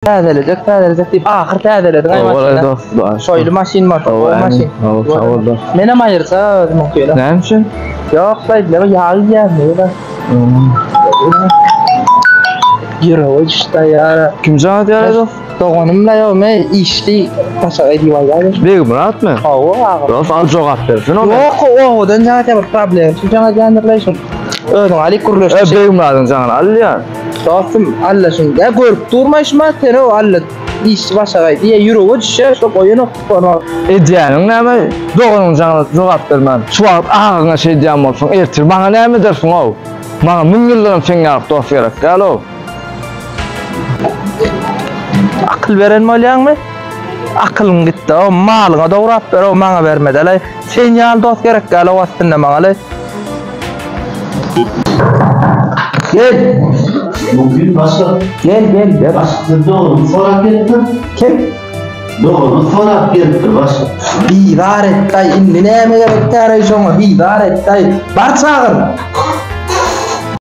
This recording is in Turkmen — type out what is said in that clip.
Täzelejek, täzelejek diýip ahyr täzelediň aý maşyny. Şoýly maşyn bar, gowy maşyn. Sag bol dost. Menem aýyrsa özümiňkini. Näme üçin? Ýok, laý, bileme ýag iýýän diýip. Ýürege düşdi ýara. Kim jaň edýär dost? Doganym la ýok, men işli başagaý diýip aýdýar. Begmyratmy? Hawa, aga. Dost, al jogap bersin o. Ýok, owadan jaň edýär, bir problem üçin jaň edýändir laý şol. Özüň alyp gürleşip. E, Begmyradyň jaňyny al diýýär. Dostum, Alla şuny dä görüp durmaý şuma seni Alla işçi başagaý diýe ýürege düşýär şo goýanok onu. Edýäniň näme? Doganyň jaňyna jogap bermän, şu wagt agaňa şeý diýen bolsaň, ertir maňa näme edersiň-ow? Maňa müň ýyldanam seň ýaly dost gerek däl-ow. Akyl beren bolýaňmy? Akylyň gitdi-ow, malyňa dograp ber-ow, maňa bermedeleý. Sen ýaly dost gerek däl-ow aslynda maňa-leý. Gel. Mümkin başga. Gel gel gel. Başga doganyny sorap gelipdir. Kim? Doganyny sorap gelipdir başga. Bizar etdaý indi näme gerek täreý şoňa bizar etdaý. Bar çagyr.